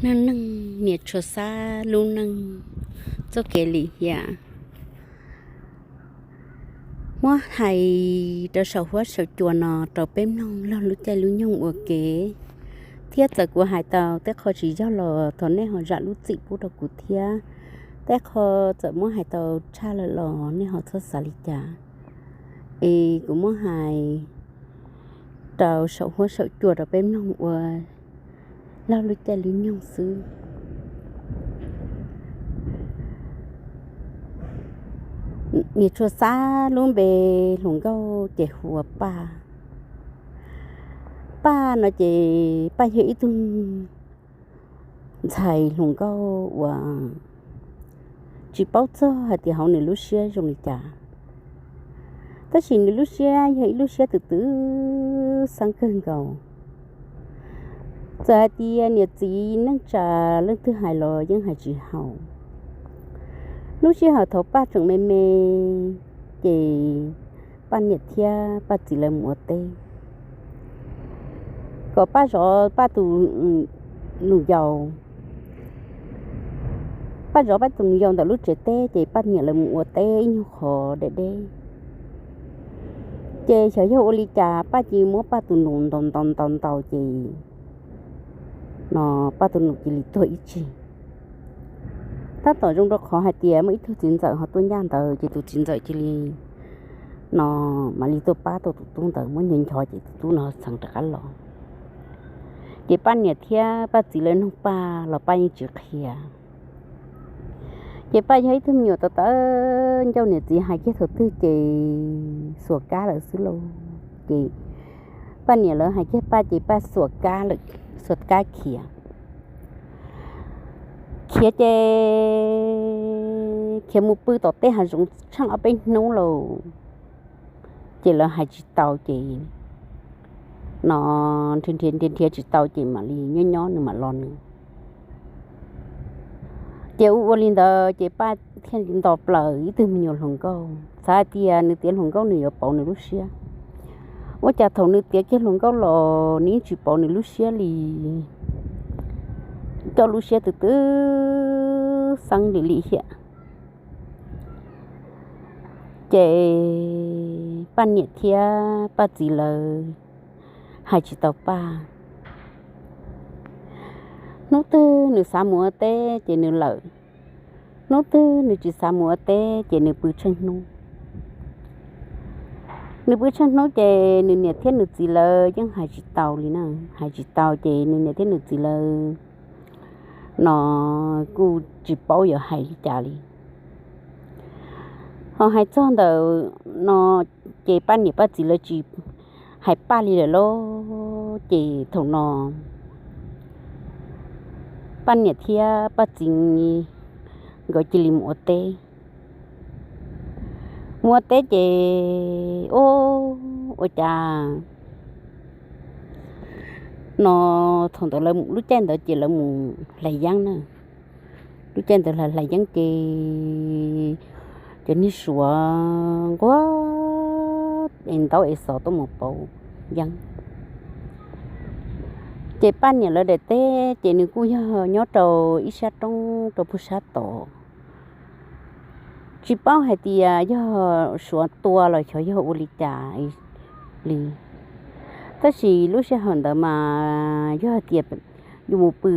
Neej neeg niam tshua xab lub neej txoj kev lim hiam. Muab hais rau saum huab saum cua no rau peb mloog laug lub caij lub nyoog ua ke, thiab txawm kuv hais tau tej qho tsis yog los thov nej ho zam lub txim pub rau kuv thiab. Tej qho txawm muab hais tau tshaj lawm los nej ho txhob xav li cas. Es kuv muab hais rau saum huab saum cua rau peb mloog ua laug lub caij lub nyoog xwb. Niam tshua xab lub npe hluas nkauj ces hu ua Paj. Paj no ces Paj yog ib tug ntxhais hluas nkauj uas tsis paub txog hais tias hauv nws lub siab zoo li cas, tab sis nws lub siab yog ib lub siab twm twm xeeb kawg nkaus. Txawm hais tias niam txiv neej tsa leej twg hais los yeej hais tsis haum. Lub sij hawm thaum Paj tseem me me, ces Paj niam thiab Paj txiv lawv mus ua teb, kom Paj zov Paj tus nus yaus. Paj zov Paj tus nus yaus ntawm lub tsev teb, ces Paj niam lawv mus ua teb ib nyuag qhov deb deb. Ces xyov yog ua li cas Paj cia li muab Paj tus nus ntaus ntaus ntaus ntaus ces no Paj tus nus cia li tuag ib tsig. Tab tom zoo rau qhov hais tias muaj ib tug txiv ntxawm ho tuaj ncaj ntawd, ces tus txiv ntxawm cia li no mam li tuaj pab tau tus tub ntawd, muab ncho ncho ces tus tub no txheev rov qab los. Ces Paj niam thiab Paj txiv lawv nug Paj los Paj yeej tsis qhia. Ces Paj yog ib tug me nyuam tawv tawv ncauj, niam txiv hais kiag thaum twg ces xuas kab lawm xwb lauj. Ces Paj niam lawv hais kiag Paj ces Paj xuas kab lawm, xuas kab khiav. Khiav ces khiav mus pw tom tej hav zoov tsheej ob peb hnub lauj, ces lawv hais tsis tau ces no nrhiav nrhiav nrhiav tsis tau ces mam li nyob nyob nws mam los nws. Ces ua ua li ntawd ces Paj thiaj nto plaws ib tug me nyuam hluas nkauj, xav hais tias nws tiav hluas nkauj nws yuav pauv nws lub siab. Ua cas thaum nws tiav kiag hluas nkauj los nws yeej tsis pauv nws lub siab li, coj lub siab twm twm xeeb li lim hiam. Ces Paj niam thiab Paj txiv lawv hais tsis tau Paj. Hnub twg nws xav mus ua teb ces nws lawm, hnub twg nws tsis xav mus ua teb ces nws pw tsheej hnub. Nws pw tsheej hnub ces nws niam thiab nws txiv lawv yeej hais tsis tau li na, hais tsis tau ces nws niam thiab nws txiv lawv no kuj tsis paub yuav hais li cas li. Ho hais txog ntawm no ces Paj niam Paj txiv lawv tsis hais Paj li lawm lauj. Ces thaum no Paj niam thiab Paj txiv nkawd cia li mus ua teb. Mus ua teb ces ua, ua cas no thaum ntawd lub caij ntawd ces lawv mus hlais yeeb na. Lub caij ntawd hlais yeeb ces cov niag suav nquag es ntaub es xov tuaj mus pauv yeeb. Ces Paj niam lawv daim teb ces nws kuj yog nyob rau ib sab roob rau puag sab tod. Tsis paub hais tias yog suav tua los xyov yog ua li cas li, tab sis lub sij hawm ntawd mas yog hais tias yus mus pw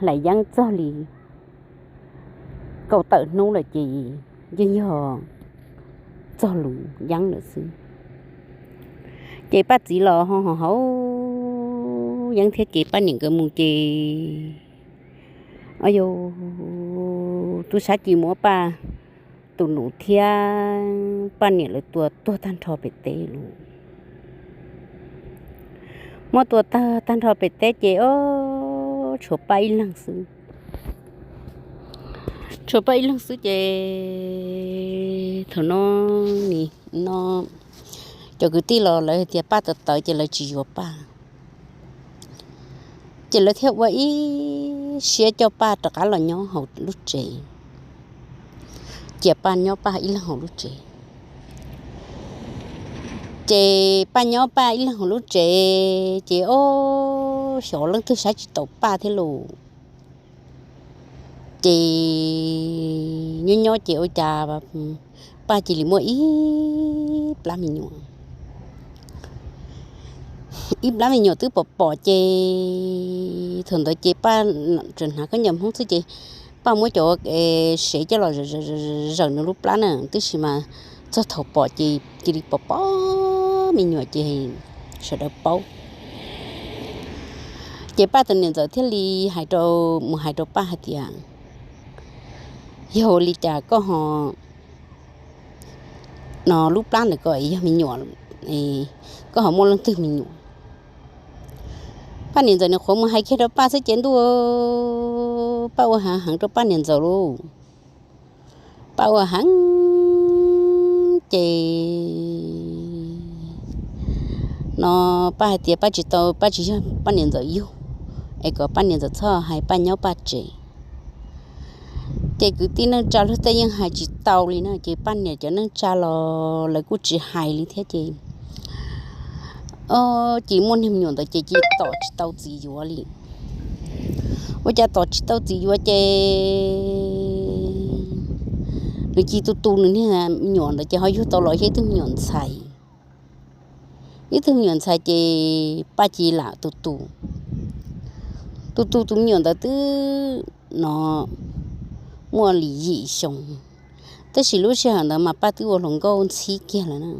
hlais yeeb txog li kaum tawm hnub lawm ces yeej yog txog lus yeeb lawm xwb. Ces Paj txiv los ho haus yeeb thiab ces Paj niam nkawd mus ces, o yus tub sab cia li muab Paj tus nus thiab Paj niam lawv tua tuag tag nrho pem teb lawm. Muab tua tag tag nrho pem teb ces o, tshuav Paj ib leeg xwb. Tshuav Paj ib leeg xwb ces thaum no, no cov kwv tij los lawv tias Paj tawv tawv ces lawv tsis yuav Paj. Ces lawv thiaj ua ib siab coj Paj rov qab los nyob hauv lub tsev, cia Paj nyob Paj ib leeg hauv lub tsev. Ces Paj nyob Paj ib leeg hauv lub tsev ces o, xyov leej twg saib tsis taus Paj thiab lauj. Ces nyob nyob ces ua cas Paj cia li muaj ib plab me nyuam. Ib plab me nyuam twb pom pom ces thaum ntawd ces Paj tseem hnav khaub ncaws Hmoob xwb ces Paj muab cov sev coj los zaws nws lub plab na, tab sis mas txog thaum pom ces cia li pom pom me nyuam ces sawv daws paub. Ces Paj tus niam ntxawm thiaj li hais rau, mus hais rau Paj hais tias, yog ua li cas koj ho, no lub plab ntawm ko yog me nyuam, koj ho muaj leej twg me nyuam? Paj niam ntxawm nws qhuav mus hais kiag rau Paj xwb ces ntuj, Paj ua heev heev rau Paj niam ntxawm lauj. Paj ua heev ces no Paj hais tias Paj tsis tau, Paj tsis yog Paj niam ntxawm yug, es kom Paj niam ntxawm txhob hais Paj nyob Paj tsev. Ces kwv tij neej tsa luag tej yeej hais tsis tau li na, ces Paj niam cov neej tsa los lawv kuj tsis hais li thiab ces, o, ces muaj niag me nyuam ntawd ces cia li tom tsis tau txiv yuav li. Ua cas tom tsis tau txiv yuav ces nws cia li tu tu nws niag me nyuam ntawd ces ho yug tau los yog ib tug me nyuam ntxhais. Ib tug me nyuam ntxhais ces Paj cia li lam tu tu, tu tu tus me nyuam ntawd twb no muaj li yim xyoo, tab sis lub sij hawm ntawd mas Paj twb ua hluas nkauj ntxhib kiag lawm na.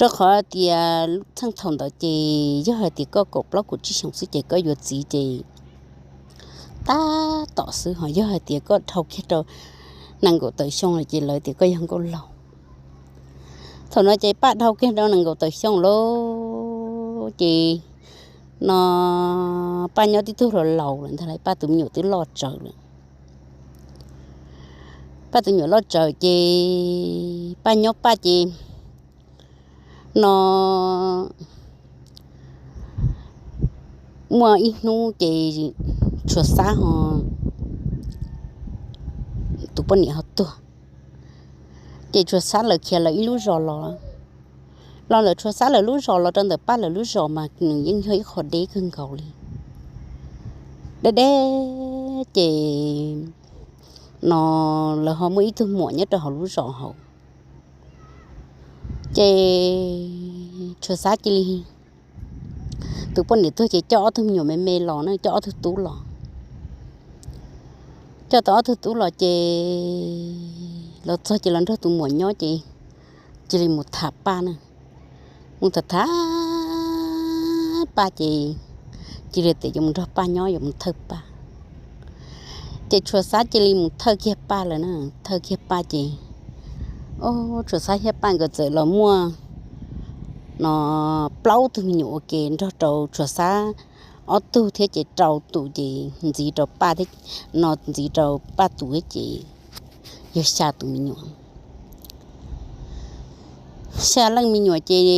Rau qhov tias txheej thaum ntawd ces yog hais tias koj kaum plaub kaum tsib xyoos xwb ces koj yuav txiv ces tab tom xwb, ho yog hais tias koj dhau kiag rau nees nkaum tawm xyoo lawm ces lawv tias koj yog nkauj laug. Thaum no ces Paj dhau kiag rau nees nkaum tawm xyoo lawm ces no Paj nyob tib tug laus laus lawm ntag lauj, Paj tus me nyuam twb loj tsawv lawm. Paj tus me nyuam loj tsawv ces Paj nyob Paj ces no muaj ib hnub ces Tshuas Xab ho tus poj niam ho tuag, ces Tshuas Xab lawv khiav lawv ib lub zos los, los lawm Tshuas Xab lawv lub zos los rau ntawm Paj lawv lub zos mas nws yeej yog ib qho deb kawg nkaus li. Deb deb ces no lawv ho muaj ib tug muam nyob rau hauv lub zos hauv. Ces Tshuas Xab cia li, tus poj niam tuag ces coj ob tug me nyuam me me los na, coj ob tug tub los. Coj tau ob tug tub los ces los txog ces los nrog tus muam nyob ces cia li mus tham Paj na. Mus tham tham Paj ces cia li tias yuav mus nrog Paj nyob, yuav mus thawj Paj. Ces Tshuas Xab cia li mus thawj kiag Paj lawm na, thawj kiag Paj ces, o, Tshuas Xab thiab Paj nkawd txawm los muaj no plaub tug me nyuam ua ke nrog rau Tshuas Xab ob tug thiab ces rau tus ces ntxiv rau Paj thiab, no ntxiv rau Paj tus thiab ces yog xya tus me nyuam. Xya leej me nyuam ces,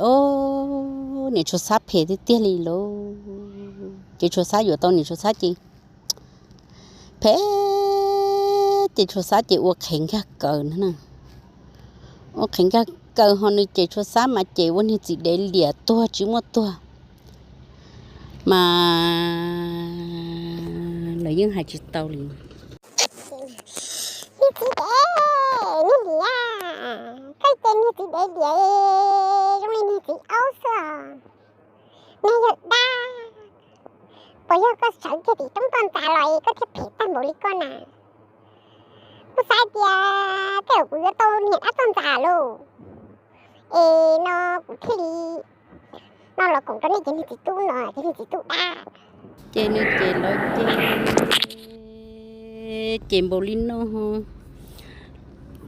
o, niam Tshuas Xab phem tiag tiag li lauj. Ces Tshuas Xab yuav tau niam Tshuas Xab ces phem ces Tshuas Xab ces ua qhev nkag kaws na. Ua qhev nkag kaws ho nws ces Tshuas Xab mas ces ua niag txiv dev liam tuag tsis muaj tuag mas lawv yeej hais tsis tau li. Niag txiv dev, niag liam, koj ces niag txiv dev liam zoo li niag txiv aub xwb os. Niag yawg dab, puas yog koj sawv kiag tim roob toj ntxas los es koj thiaj phem tag npaum li koj na? Kuv xav tias tej zaum kuv yuav tau niag dab toj ntxas lauj, es no kuv thiaj li no los koom rau nej cov niag txiv tub no, cov niag txiv tub dab. Ces nws ces lawv ces, ces npaum li no,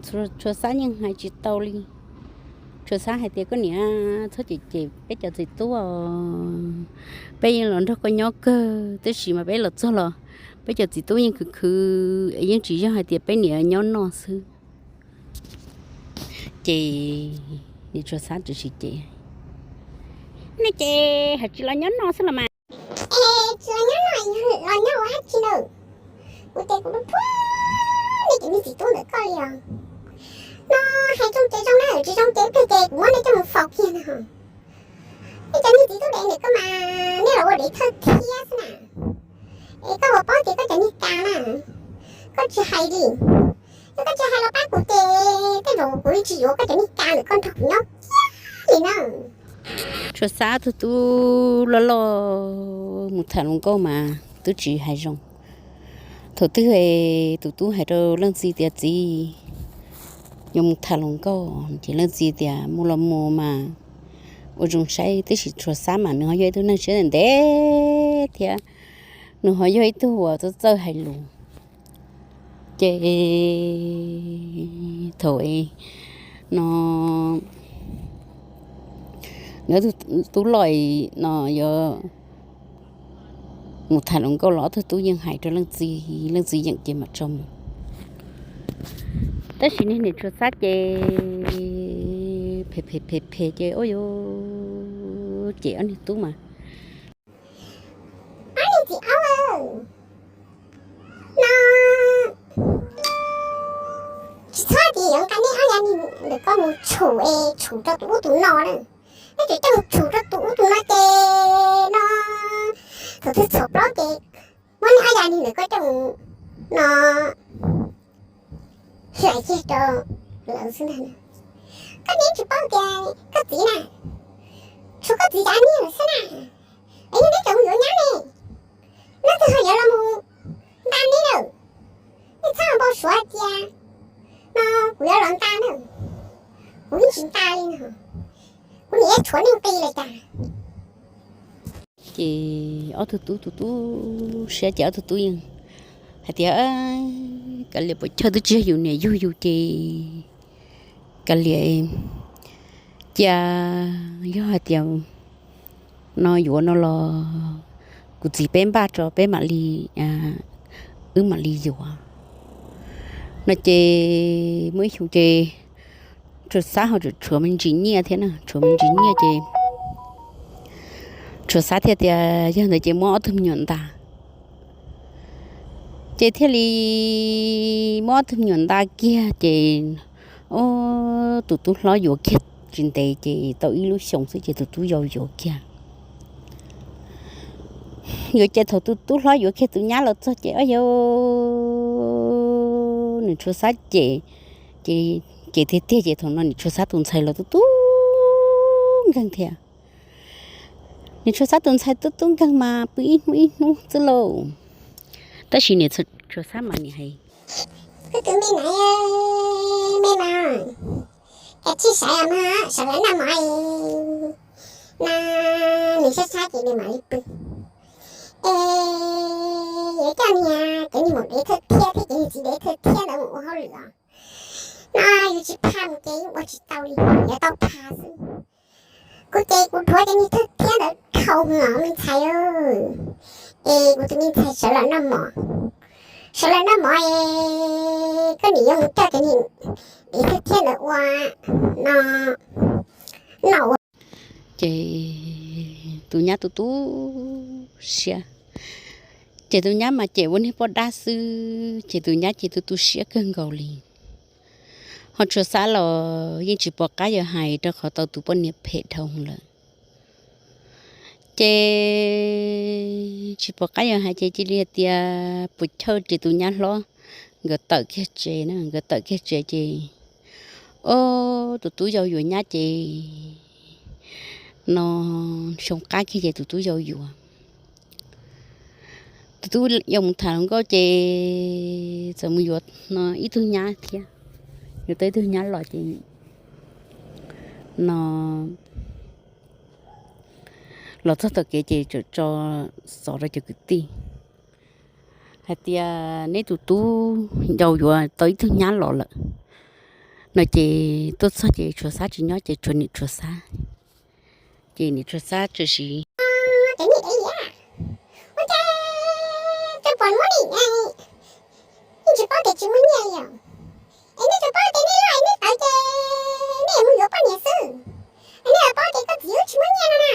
Tshuas Xab yeej hais tsis tau li. Tshuas Xab hais tias koj niam, txhob cem cem peb cov txiv tub os, peb yeej los nrog koj nyob kawg, tab sis mas peb los txog los peb cov txiv tub yeej khwv khwv es yeej tsis yog hais tias peb niam nyob noj xwb. Ces niam Tshuas Xab txawm hais tias, nej ces hais tsis los nyob noj xwb los mas. Es tsis los nyob noj, los nyob ua dab tsi na? Kuv ces kuv phuab nej cov niag txiv tub ntawm koj li os. No hais zoo ces zoo na, tsis zoo ces plig ces kuv muab nej coj mus faus kiag na. Nej cov niag txiv tub dev ntawm koj mas nej los ua dev thawj thiab xwb na. Es koj puas paub tias koj cov Koj tsis hais li, yog koj tsis hais los pab kuv ces tej zaum kuv yeej tsis yuav koj cov niag ka ntawm koj nrog kuv nyob kiag li na. Tsuas Xab tug tub loj loj mus tham hluas nkauj mas twb tsis hais zoo. Thaum twg tus tub hais rau leej txiv tias txiv, yuav mus tham hluas nkauj, ces leej txiv tias mus los mus mas ua zoo saib, tab sis Tsuas Xab mas nws ho yog ib tug neeg siab ntev thiab nws ho yog ib tug uas txawj txawj hais lus. Ces thaum no nws tub loj no yuav mus tham hluas nkauj los ob tug tub yeej hais rau leej txiv, leej txiv yeem ces mam tso mus. Tab sis niag niam Tsuas Xab ces phem phem phem phem ces ua yuav cem ob niag tub mas. Ob niag txiv aub no, tsis txhob tias yuav nqa nej ob yav ntawm koj mus tshum es tshum rau tus ub tus no na. Nej tseem coj mus tshum rau tus ub tus no ces no, thaum twg txhaum plaub ces muab nej ob yav ntawm koj coj mus no hlais kiag rau lawv xwb ntag. Koj neb tsis paub tias koj txiv na, tshuav koj txiv cov niag lawm xwb na, es yog neb tseem mus yuav nyab ne, leej twg ho yuav los mus nta neb lawm? Nej txhob npau suav tias no kuv yuav los nta na, kuv yeej tsis nta li no, kuv niam yuav tshuav nej nqi li cas. Ces ob tug tub tu tu siab ces ob tug tub yeej hais tias, kav liam, puas chawj twb tsis yog yus niam yug yus ces kav liam, cia yog hais tias no yuav no los kuv txiv peb npaj tso peb mam li, wb mam li yuav no. Ces muaj ib xyoo ces Tsuas Xab ho tshuav me ntsis nyiaj thiab na, tshuav me ntsis nyiaj ces Tsuas Xab thiaj tias yog ntawd ces muab ob tug me nyuam nta. Ces thiaj li muab ob tug me nyuam nta kiag ces tus tub hlob yuav kiag tsis ntev ces tau ib lub xyoo xwb ces tus tub yau yuav kiag. Yuav ces thaum tus tub hlob yuav kiag tus nyab los txog ces o yau, niam Tsuas Xab cem, ces cem tiag tiag ces thaum no niam Tsuas Xab tus ntxhais los tub tub nkeeg thiab. Niam Tsuas Xab tus ntxhais tub tub nkeeg mas pw ib hnub ib hnub xwb lauj. Tab sis niam Tsuas Xab mas nim hais, kuv tus me na, me mas, kav tsij sawv los mas sawv los noj mov na, nws sab sab ces nws mam li pw. Es yuav coj niag cov niag maum dev thawj thiab thiab cov niag txiv dev thawj thiab ntawd mus ua hauj lwm os. No yus tsis phaj mus ces yeej ua tsis tau li, yuav tau phaj xwb. Kuv ces kuv dhuav cov niag thawj thiab ntawd dhau hwv os me ntxhais. Es kuv tus me ntxhais sawv los noj mov, sawv los noj mov es koj niam yuav mus coj cov niag dev thawj thiab ntawd ua no, noj ua. Ces tus nyab tu tu siab, ces tus nyab mas cem ua niag poj dab xwb ces tus nyab ces tu tu siab kawg nkaus li. Ho Tsuas Xab los yeej tsis pom qab yuav hais rau qhov tau tus poj niam phem dhau lawm. Ces tsis pom qab yuav hais ces cia li hais tias puas chawj ces tus nyab hlob nkawd tawm kiag tsev na, nkawd tawm kiag tsev ces o, tus tub yau yuav nyab ces no xyoo qab kiag ces tus tub yau yuav. Tus tub yau mus tham hluas nkauj ces txawm mus yuav no ib tug nyab thiab, yuav tau ib tug nyab los ces no los txog tom kev ces txawm tso xov rau cov kwv tij hais tias neb tus tub yau yuav tau ib tug nyab los lawm no ces tuaj txog ces Tsuas Xab tsis nyob ces tshuav niam Tsuas Xab. Ces niam Tsuas Xab txawm sis, cov niag dev liam, ua cas cov pom muab ni, yeej tsis paub tias tsis muaj nyiaj li os. Es nej tsuas paub tias nej loj nej tawv ces nej mus yuav poj niam xwb, es nej paub tias koj txiv wb tsis muaj nyiaj no na.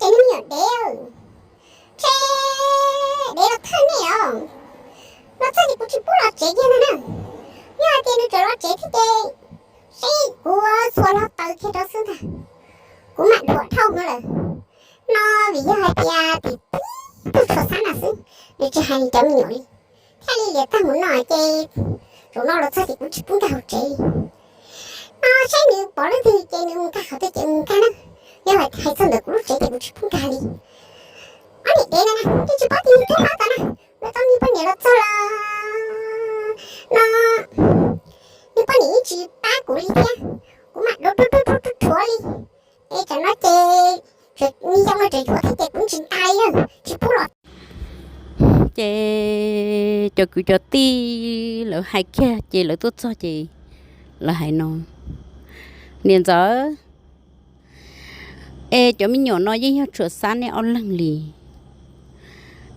Ces nws me nyuam dev, ntshe dev los thawj nej os. Los txog ces kuv tsis pub los tsev kiag ntag na. Yog hais tias nws tseem los tsev thiab ces seb kuv txhua los taws kiag rau xwb ntag, kuv mam dhuam dhau hwv lawm. No vim yog hais tias tim tib tug Tsuas Xab no xwb, nws tsis hais nws cov me nyuam li. Thiaj li liam tag mus no ces zaum no los txog ces kuv tsis pub nkag hauv tsev li. No saib nws pom leej twg ces nws mus nkag qhov twg ces mus nkag na. Yog hais txog ntawm kuv lub tsev ces kuv tsis pub nkag li. Ob niam dev no na, twb tsis paub tias yog twb paub tau na, lawv tau niag poj niam los txog los no, niag poj niam yeej tsis pab kuv li thiab. Kuv mam rau rau rau rau rau rhuav li. Es tam no ces nws zoo no tseem yuav thiab ces kuv tsis nta li na, tsis pub los. Ces cov kwv cov tij lawv hais kiag ces lawv tuaj txog ces lawv hais no, niam ntxawm, es cov me nyuam no yeej yog Tshuas Xab neb ob leeg li.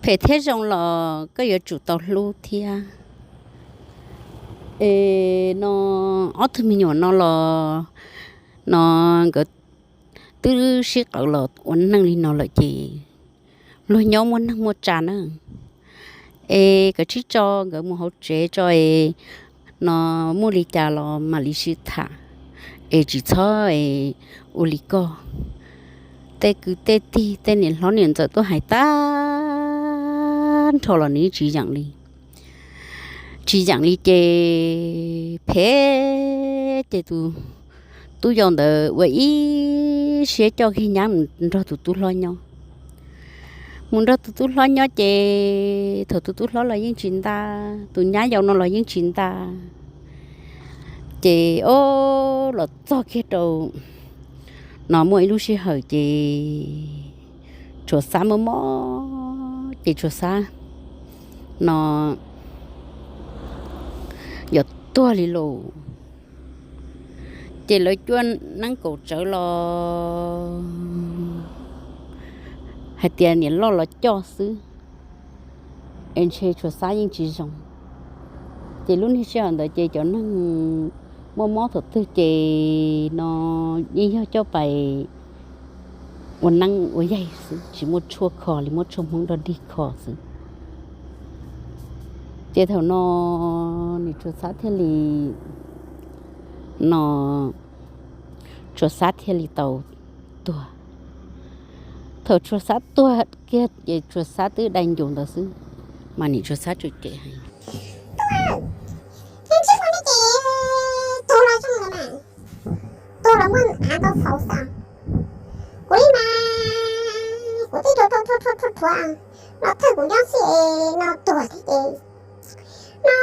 Phem thiab zoo los koj yuav tsum tau hlub thiab. Es no ob tug me nyuam no los no nkawd twb sib qawm los ua neej li no lawm ces luag nyob muaj neej muaj tsa na. Es koj tsij tso nkawd mus hauv tsev tso es no muaj li cas los mam li sib tham, es tsis txhob es ua li koj. Tej kwv tej tij tej niam hlob niam ntxawm tuaj hais tag nrho los nws tsis yeem li. Tsis yeem li ces phem ces tus tub yau ntawd ua ib siab coj kiag nyab mus nrog tus tub hlob nyob. Mus nrog tus tub hlob nyob ces thaum tus tub hlob los yeej tsis nta, tus nyab yau no los yeej tsis nta. Ces o, los txog kiag rau no muaj ib lub sij hawm ces Tshuas Xab mob mob ces Tshuas Xab no yuav tuag li lauj. Ces lawv cuaj neeb kaum tsawv los hais tias niam loj los coj xwb, es ntshe Tshuas Xab yeej tsis zoo. Ces lub niag sij hawm ntawd ces cov neeg muaj mob thaum twg ces no yeej yog coj pais ua neeb ua yaig xwb, tsis muaj tshuaj kho li, muaj tshuaj Hmoob dog dig kho xwb. Ces thaum no niam Tshuas Xab thiaj li no Tshuas Xab thiaj li tau tuag. Thaum Tshuas Xab tuag kiag ces Tshuas Xab twb dai ncus ntawd xwb, mas niam Tshuas Xab tseem cem hais, tuag, ces tuag los zoo lawm mas, tuag los muaj av tau faus xwb. Kuv li mas kuv twb rau rau rau rau rhuav los thawj kuv nyob xwb es no tuag thiab ces no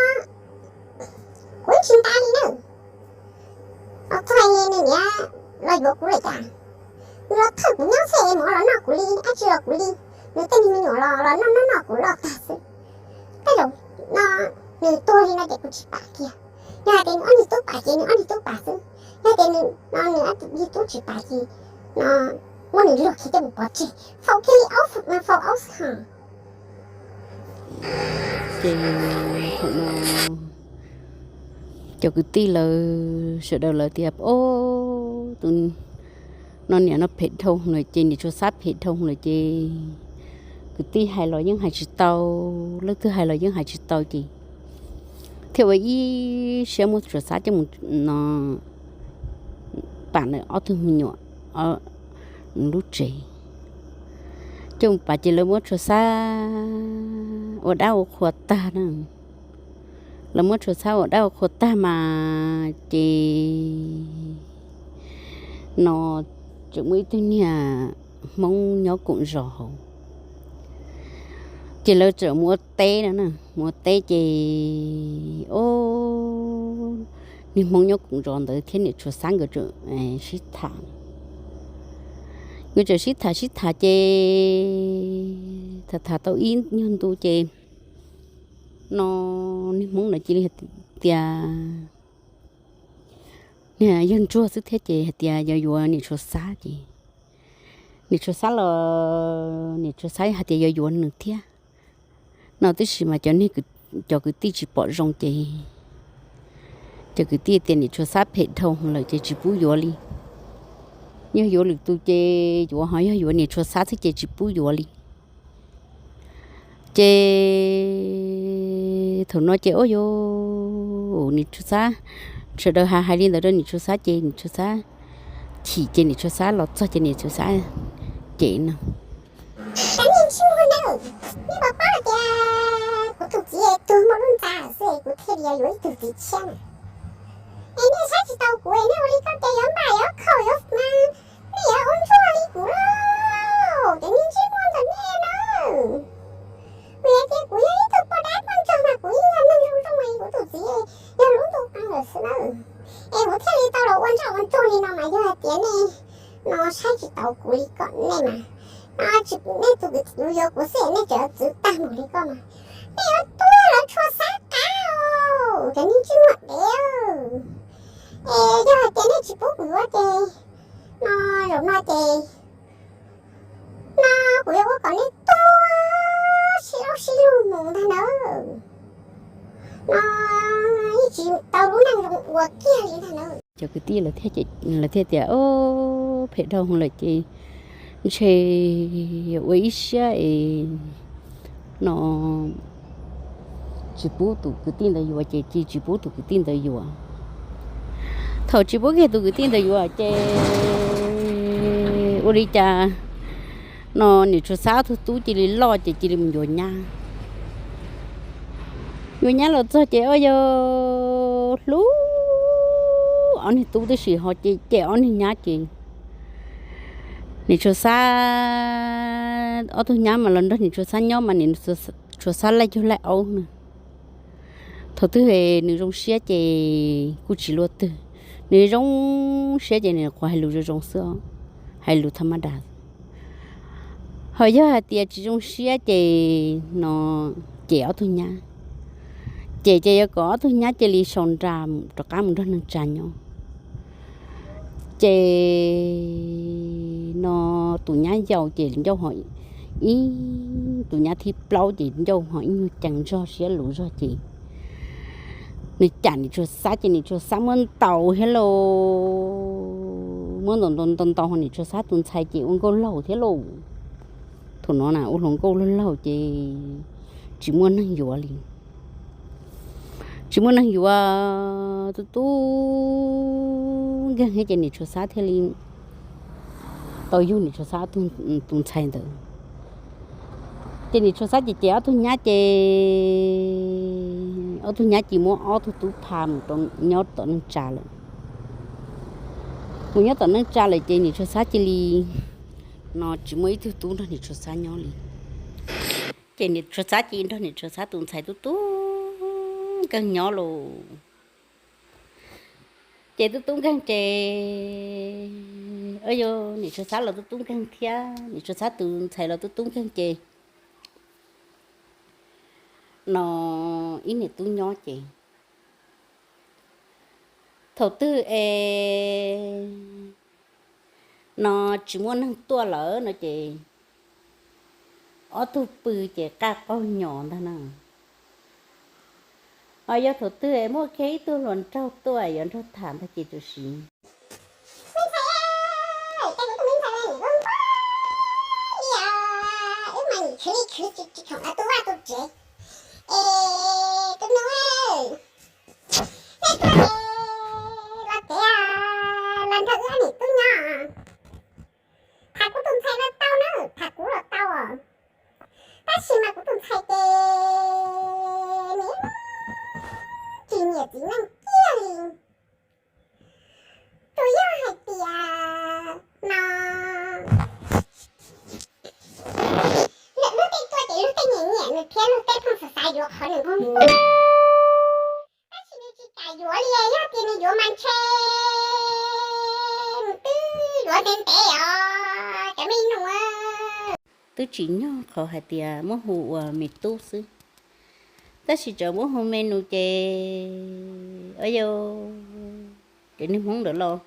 kuv tsis nta li na. Los txog nws niam los yuav kuv lawm cas, nws los thawj kuv nyob xwb es mus los noj kuv li, dab tsi los kuv li. Nws tej niag me nyuam los los noj noj noj kuv loj tag xwb. Tej zaum no nws tuag li no ces kuv tsis pam kiag. Yog hais tias nws ob niag tub pam ces nws ob niag tub pam xwb, yog tias nws no nws ob niag tub tsis pam ces no muab nws luag kiag coj mus pov tseg, faus kiag li aub, faus aub xwb hos. Ces thaum no cov kwv tij lawv sawv daws lawv tias, o, tus no niam no phem dhau lawm ces, niam Tshuas Xab phem dhau lawm ces kwv tij hais los yeej hais tsis tau, leej twg hais los yeej hais tsis tau ces thiaj ua ib siab muab Tshuas Xab coj mus no pam nws ob tug me nyuam lub tsev. Coj mus pam ces lawv muab Tshuas Xab ua dab ua qhua tag na. Lawv muab Tshuas Xab ua dab ua qhua tag mas ces no tseem muaj ib tug niag Hmoob nyob koom zos hauv, ces lawv tseem mus ua teb no na, mus ua teb ces o, niag Hmoob nyob koom zos ntawd thiab niam Tshuas Xab nkawd tseem sib tham. Nkawd tseem sib tham sib tham ces tham tham tau ib nyuag ntu ces no niag Hmoob ntawd cia li hais tias, niag yawg ntsuag xwb thiab ces hais tias yuav yuav niam Tshuas Xab ces niam Tshuas Xab los niam Tshuas Xab hais tias yuav yuav nws thiab no, tab sis mas cov, cov kwv tij tsis pom zoo ces cov kwv tij tias niam Tshuas Xab phem dhau lawm ces tsis pub yuav li. Yog yuav lwm tus ces yuav, ho yog yuav niam Tshuas Xab xwb ces tsis pub yuav li. Ces thaum no ces ua cas niam Tshuas Xab, sawv daws hais hais li ntawd rau niam Tshuas Xab ces niam Tshuas Xab chim ces niam Tshuas Xab los txog ces niam Tshuas Xab cem no, nej pom pab tias tus txiv es tuag muaj lub ntxa xwb es kuv thiaj li yuav ib tug txiv tshiab na. Es nej saib tsis taus kuv es nej ua li ko ces yuav npam yuav khaum yuav, nej yuav ua ntsuag li kuv lauj, ces nej ntsej muag ntawm nej na. Kuv yog tias kuv yog ib tug poj dab poj ntsuag mas kuv yeej yog neeg zoo zoo es kuv tus txiv yog lub ntuj qees lawm xwb na. Es kuv thiaj li tau los ua ntsoj ua ntsuag li no mas yog hais tias nej no saib tsis taus kuv li kom nej mas, no tsis, nej tus kwv tij yuav kuv xwb nej tseem yuav txwv tag mus li koj mas, nej yuav tuag lawv tshua xav qab os, cov neeg ntsej muag dev. Es yog hais tias nej tsis pub kuv yuav ces no zaum no ces no kuv yuav ua kom nej tuag sib laub sib lug mus ntag nawb. No yeej tsis tau lub neej zoo ua kiag li ntag nawb. Cov kwv tij lawv thiaj tias, o, phem dhau lawm ces ntshe ua ib siab es no tsis pub tus kwv tij ntawd yuav ces cia tsis pub tus kwv tij ntawd yuav. Thaum tsis pub kiag tus kwv tij ntawd yuav ces ua li cas no niam Tsuas Xab ob tug tub cia li loj ces cia li mus yuav nyab. Yuav nyab los txog ces ua yog hlub ob niag tub tib si ho ces cem ob niag nyab ces niam Tsuas Xab ob tug nyab mas los nrog niam Tsuas Xab nyob mas niam Tsuas Xab laij cuag laij aub na. Thaum twg nws zoo siab ces kuj tsis luaj twg, nws zoo siab ces nws qhuav hais lus zoo zoo xwb, hais lus tham ma das. Ho yog hais tias tsis zoo siab ces no cem ob tug nyab, cem ces yuav kom ob tug nyab cia li sau nra rov qab mus nrog neej tsa nyob. Ces no tus nyab yau ces ncauj ho ib, tus nyab thib plaub ces ncauj ho ib nyuag cees zog siab luv zog ces nws cam niam Tsuas Xab ces niam Tsuas Xab muab ntaus thiab lauj, muab ntaus ntaus ntaus ntaus ho niam Tsuas Xab tus ntxhais ces ua nkauj laug thiab lauj. Thaum no na ua hluas nkauj laug laug ces tsis muaj neeg yuav li. Tsis muaj neeg yuav, tub tub nkeeg thiab ces niam Tsuas Xab thiaj li tau yug niam Tsuas Xab tus ntxhais ntawd. Ces niam Tsuas Xab ces cem ob tug nyab ces ob tug nyab ces muab ob tug tub pha mus nyob tom neej tsa lawm. Mus nyob tom neej tsa lawm ces niam Tsuas Xab cia li no tsis muaj ib tug tub nrog niam Tsuas Xab nyob li. Ces niam Tsuas Xab cia li nrog niam Tsuas Xab tus ntxhais tub tub nkeeg nyob lauj. Ces tub tub nkeeg ces, o yog niam Tsuas Xab los tub tub nkeeg thiab niam Tsuas Xab tus ntxhais los tub tub nkeeg ces no ib niam tub nyob ces thaum twg es no tsis muaj neeg tuaj lawm no ces ob tug pw ces qaj qaug nyos ntag na. Ho yog thaum twg es muaj kiag ib tug hluas nraug tuaj yuav nrog tham ntag ces tam sim los nrog wb niam tub nyob. Tham kuv tus ntxhais los tau na, tham kuv los tau os. Tab sis mas kuv tus ntxhais ces nws tsis nyiam txiv neej kiag li. Tsuas yog hais tias no lwm lub tej tuaj ces luag tej nyiam nyiam nws thiab luag tej pheej xav xav yuav qhov nws nquag. Tab sis nws tsis kam yuav li, yog tias nws yuav mas ntshe nws twb yuav ntev ntev os cov me nus. Twb tsim nyog qhov hais tias muab hu ua me tub xwb, tab sis tseem muab hu me nus ces, o yog cov niag Hmoob ntawd los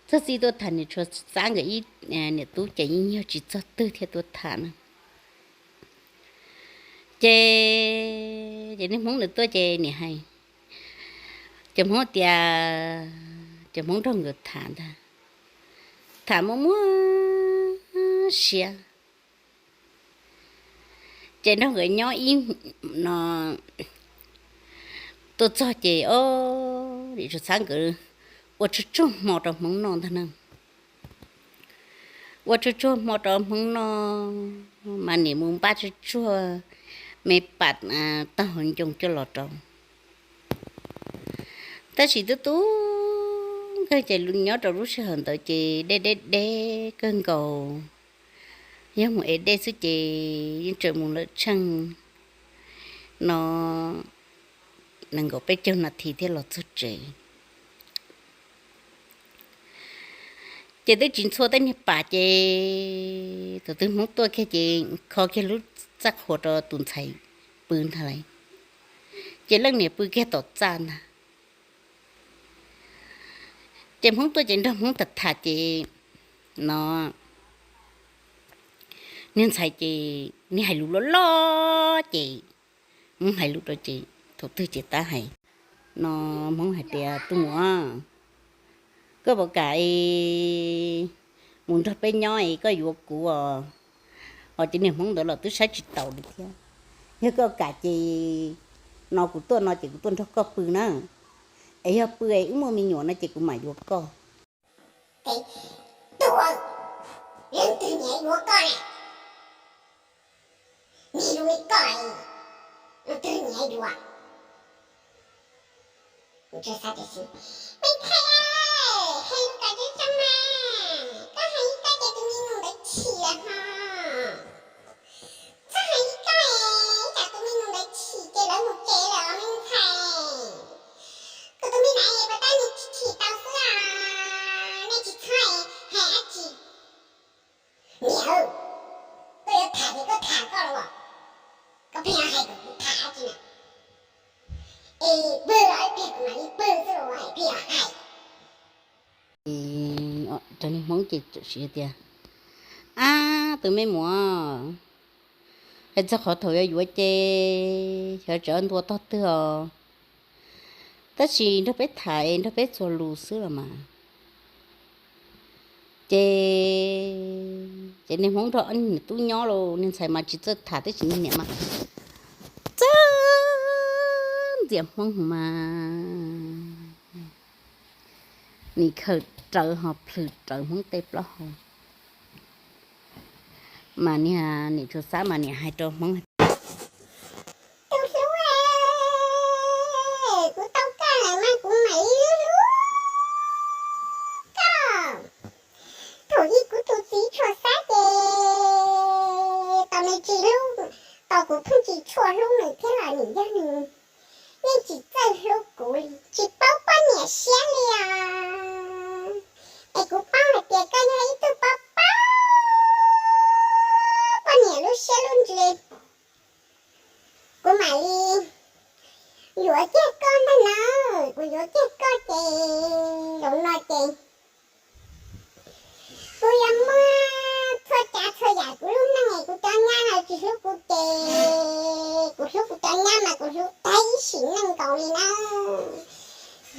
txog txij tuaj tham niam Tsuas Xab nkawd ib niam tub ces yeej yog tsis txog twg thiaj tuaj tham na. Ces, ces niag Hmoob ntawd tuaj ces niam hais, cov Hmoob tias, cov Hmoob nrog nkawd tham ntag, tham muaj muaj siab. Ces nrog nkawd nyob ib no tuaj txog ces, o, niam Tsuas Xab nkawd ua tsuag tsuag hmo rau Hmoob noj ntag na. Ua tsuag tsuag hmo rau Hmoob noj, mas niam mus npaj tsuag tsuag, me pam taug hauv ncoo coj los rau. Tab sis tub tub kawg ces nyob rau lub sij hawm ntawd ces dej deb deb kawg nkaus, yog mus ev dej xwb ces yeej tseem mus lawm tsheej no nees nkaum peb caug nas this thiaj los txog tsev. Ces twb tsis ntxhua tej niag pam ces thaum twg Hmoob tuaj kiag ces kho kiag lub txaj qhua rau tus ntxhais pw ntag lauj, ces leej niam pw kiag tom txaj ntag. Ces Hmoob tuaj ces nrog Hmoob tham tham ces no niag ntxhais ces niag hais lus loj loj ces Hmoob hais lus rau ces thaum twg ces tab hais no Hmoob hais tias, Tus muam, koj puas kam mus nrog peb nyob es koj yuav kuv os? Ho ces niag Hmoob ntawd los twb saib tsis taus li thiab. Yog koj kam ces no kuv tuaj no ces kuv tuaj nrog koj pw na, es yog pw es wb muaj me nyuam no ces kuv mam yuav koj. Ces, Tub, leej twg niam yuav koj na? Niag lub me koj, leej twg niam yuav? Me ntxhais, hais lus kom tseeb tseeb mas, koj hais ib koj ces tus me nyuam ntawd chim lawm hos. Txhob hais ib koj, tsam tus me nyuam ntawd chim ces lawv mus tsev lawm os me ntxhais. Kuv tus me nai puas tab nws chim tau xwb os, nej tsis txhob hais dab tsi. Niam, koj yuav tham ces koj tham koj los, koj pheej hais kom kuv tham dab tsi na? Es pw los ib pliag kuv mam li pw xwb los hais pheej hais. Cov niag Hmoob ces txawm siv tias, Ab tus me muam, hais txog qhov thaum yuav yuav ces xyov tsam ntua tog twg os, tab sis nrog peb tham nrog peb txuas lus xwb los mas. Ces, ces niag Hmoob nrog niag tub nyob los niag ntxhais mas tsis txawj tham tab sis niag niam mas txawj ntxias Hmoob mas nim khaws rawv ho plhws rawv Hmoob tej plaub hau. Mas niag niam Tsuas Xab mas niam hais rau Hmoob, Tus hlub, kuv tau koj lawm mas kuv mam li hlub koj. Thaum ub kuv tus txiv Tsuas Xab ces tos nws tsis hlub, tos kuv pheej tsis tshua hlub nws thiab los nim yog nws yeej tsis txawj hlub kuv li, tsis paub poj niam siab li os. Es kuv paub hais tias koj yog ib tug paub paub poj niam lub siab lub ntsws. Kuv mam li yuav kiag koj ntag na, kuv yuav kiag koj ces zaum no ces kuv yuav muab txhua tsav txhua yam kuv lub neej es kuv cov nyab no tsis hlub kuv ces kuv hlub kuv cov nyab mas kuv hlub tag ib sim neej nkaus li na.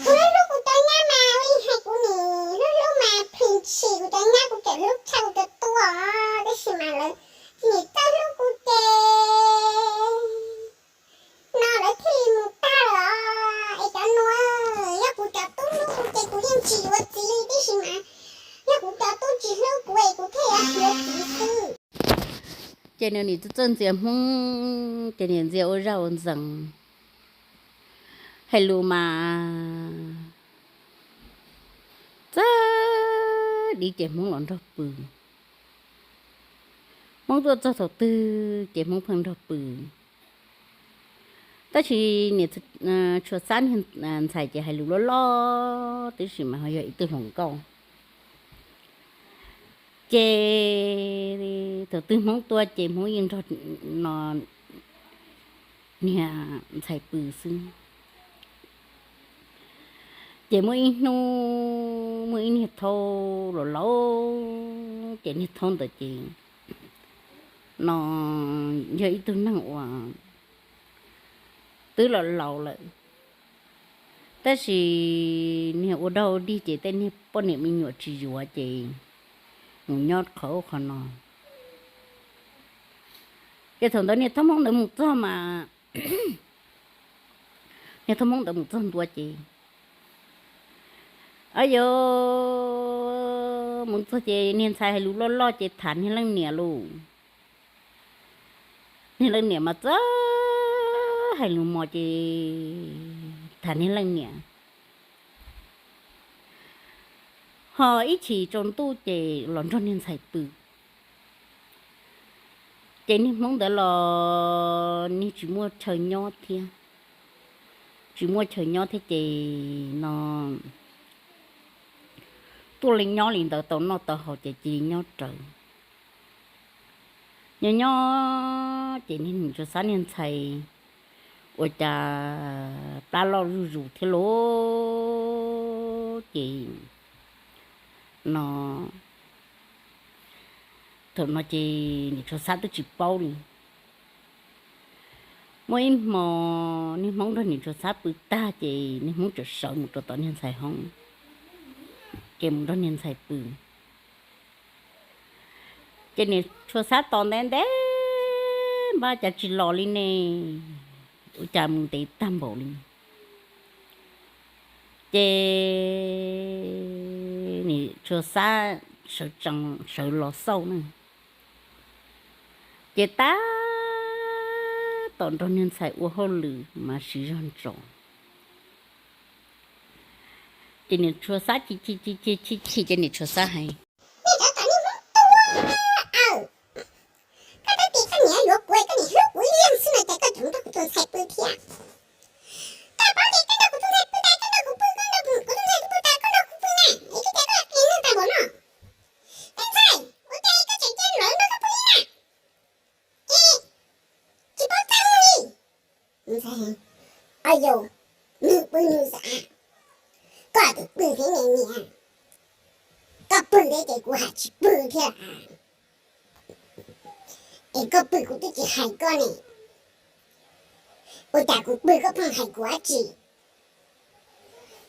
Kuv hlub hlub kuv cov nyab mas ua li hais kuv nim hlub hlub mas plhws ntshis kuv cov nyab kuv tseem hlub tshaj kuv cov tub os, tab sis mas lawv tsis nim txawj hlub kuv ces no lawv thiaj li mus tag lawm os. Es cov nuav, yog kuv cov tub hlub kuv ces kuv yeej tsis yuav txiv li tib si mas, yog kuv cov tub tsis hlub kuv es kuv thiaj yuav txiv xwb. Ces nws nim txawj ntxias Hmoob, ces nim ntxias ua zaj ua ntxees, hais lus mas txawj div ces Hmoob los nrog pw. Hmoob tuaj txog thaum twg ces Hmoob pheej nrog pw. Tab sis niam Tsuas Xab niag ntxhais ces hais lus loj loj tib si mas ho yog ib tug hluas nkauj. Ces thaum twg Hmoob tuaj ces Hmoob yeej nrog no niag ntxhais pw xwb. Ces muaj ib hnub muaj ib niag thaub laus laus, ces niag thaub ntawd ces no yog ib tug neeg uas twb laus laus lawm, tab sis niag ua dog ua dig ces tej niag poj niam me nyuam tsis yuav ces mus nyob qhov ub qhov no. Ces thaum ntawd niag thaub Hmoob ntawd mus txog mas, niag thaub Hmoob ntawd mus txog ntua ces, a yog mus txog ces niag ntxhais hais lus loj loj ces tham niag leej niam lauj. Niag leej niam mas txawj hais lus mos ces tham niag leej niam. Ho ib chim tsaus ntuj ces los nrog niag ntxhais pw. Ces niag hmoob ntawd los niag tsis muaj chaw nyob thiab, tsis muaj chaw nyob thiab ces no tuaj li nyob li ntawd tau noj tau haus ces cia li nyob rawv. Nyob nyob ces niag Niam Tsua Xab niag ntxhais ua cas plab loj zuj zus thiab lauj. Ces no thaum no ces Niam Tsua Xab twb tsis paub li. Muaj ib hmo niag hmoob nrog Niam Tsua Xab pw tag ces niag hmoob txawm sawv mus rau tom niag ntxhais hoob, ces mus nrog niag ntxhais pw. Ces Niam Tsua Xab tos ntev ntev npab cas tsis los li ne, ua cas mus ntev tag npaum li. Ces Niam Tsua Xab sawv tsees sawv los xauj na. Ces tab tom nrog niag ntxhais ua hauj lwm mas siv zog ntsos. Ces Niam Tsua Xab chim chim chim chim ces Niam Tsua Xab hais, nej cov niag hmoob tuag aw, koj twb tias koj niam yuav kuv, koj niam hlub kuv ib leeg xwb no ces koj tseem nrog kuv tus ntxhais pw thiab. Koj paub tias koj nrog kuv tus ntxhais pw tas, koj nrog kuv pw, koj nrog kuv tus ntxhais pw tas, koj nrog kuv pw na, es koj tias koj qias neeg tag npaum no. Me ntxhais, ua cas koj tseem cia lawv nrog koj pw li na? Es tsis paub txaj muag li. Ntxhais, au yau, nws pw nws xav, koj tus pw thiab ne niam, koj pw thiab ces kuv hais tsis pw thiab. Es koj pw kuv twb tsis hais koj ne, ua cas kuv pw koj pheej hais kuv dab tsi?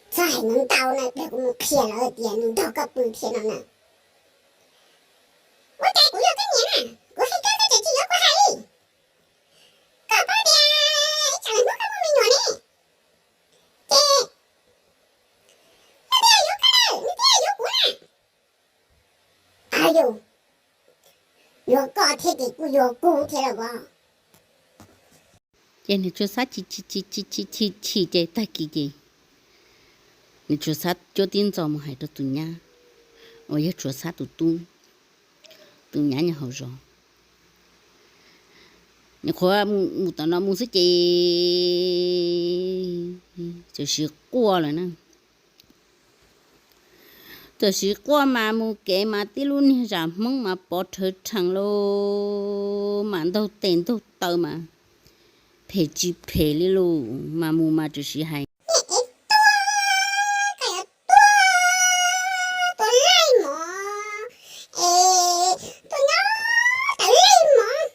Txhob hais ntau ntau na, pliag kuv mus qhia lawv tias nws nrog koj pw thiab no na. Ua cas kuv yog koj niam na, kuv hais koj koj tseem tsis yuav kuv hais li. Koj paub tias ib tsam lwm hnub koj muaj me nyuam ne, ces nws twb yuav koj lawm, nws twb yuav kuv na. Au yau, yuav koj thiab ces kuj yuav kuv thiab los as. Ces Niam Tsua Xab chim chim chim chim ces tag kis ces Niam Tsua Xab cuab tib ntxo mus hais rau tus nyab uas yog Tsua Xab tus tub, tus nyab nyob hauv zos. Nyuam qhuav mus tom no mus xwb ces txawm siv quaj lawm na. Txawm siv quaj mas mus kev mas tib lub niag zam Hmoob mas pov rhawv rhees lauj, mas ntaug tes ntaug taw mas phem tsis phem li lauj, mas mus mas txawm siv hais, es tuag, koj yuav tuag, tuag laij mov, es tuag nyob tawm laij mov.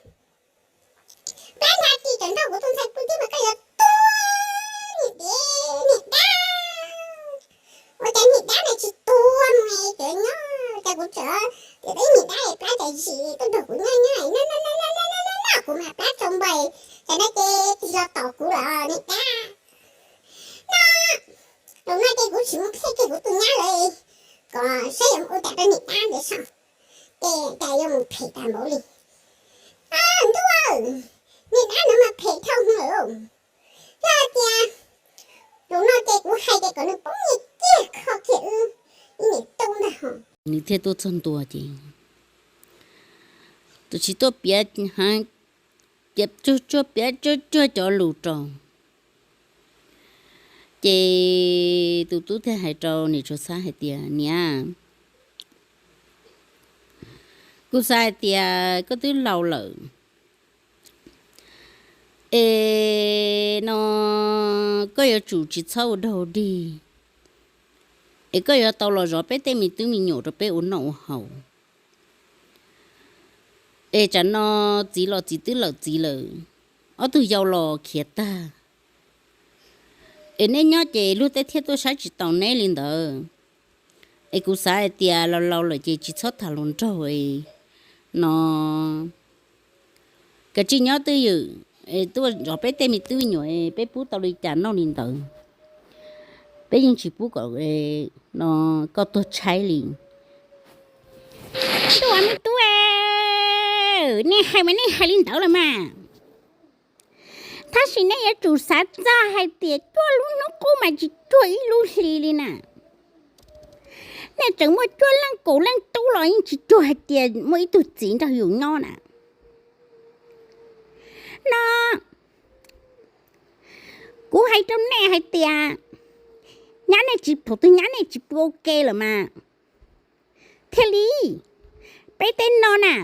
Plab nrag kis tseem nrog kuv tus ntxhais pw thiab mas koj yuav tuag, niam dev niam dab. Ua cas niam dab no tsis tuag mus es cov nyob, cas kuv tseem tias ib niam dab es plab cas zis tuaj nrog kuv nyob nyob, noj noj noj noj noj noj kuv mas plab tsau npais, cas no ces tig los tom kuv lawm niam dab. No, zaum no ces kuv tsis mus qhia kiag kuv tus nyab lawm, kom saib yuav mus ua cas rau niam dab ntawd saib, ces cas yuav mus phem tag npaum li. Ntuj, niam dab no mas phem dhau hwv lawm. Yog tias zaum no ces kuv hais tias kom nws poob nyiaj kiag kho kiag wb ib niam tub ntag hos. Nws thiaj tuaj txog ntua ces tus tsis tuaj piav, piav tsuag tsuag piav tsuag tsuag cov lus rau. Ces tus tub thiaj hais rau niam Tsua Xab hais tias, niam, kuv xav hais tias koj twb laus lawm, es no koj yuav tsum tsis txhob ua dog dig, es koj yuav tau los zov peb tej me tub me nyuam rau peb ua noj ua haus. Es tsam no txiv los txiv twb lawm txiv lawm, ob tug yau los khiav tag, es neb nyob ces luag tej thiaj tuaj saib tsis taus neb li ntawd. Es kuv xav hais tias laus laus lawm ces tsis txhob tham hluas nraug no, kav tsij nyob twj ywm, es tuaj zov peb tej me tub me nyuam peb pub tau li cas noj li ntawd, peb yeej tsis pub kom no koj tuag tshaib li. Ntuj, me tub, nej hais mas nej hais li ntawd los mas, Tab sis nej yuav tsum xav txog hais tias cuaj lub hnub qub mas tsis cuag ib lub hli li na. Nej tseem muaj cuaj leej kaum leej tub los yeej tsis cuag hais tias muaj ib tug txiv nrog yus nyob na. No, kuv hais rau nej hais tias nyab nej tsis pum tus nyab nej tsis pw ua ke lawm mas thiaj li. Peb teb no na,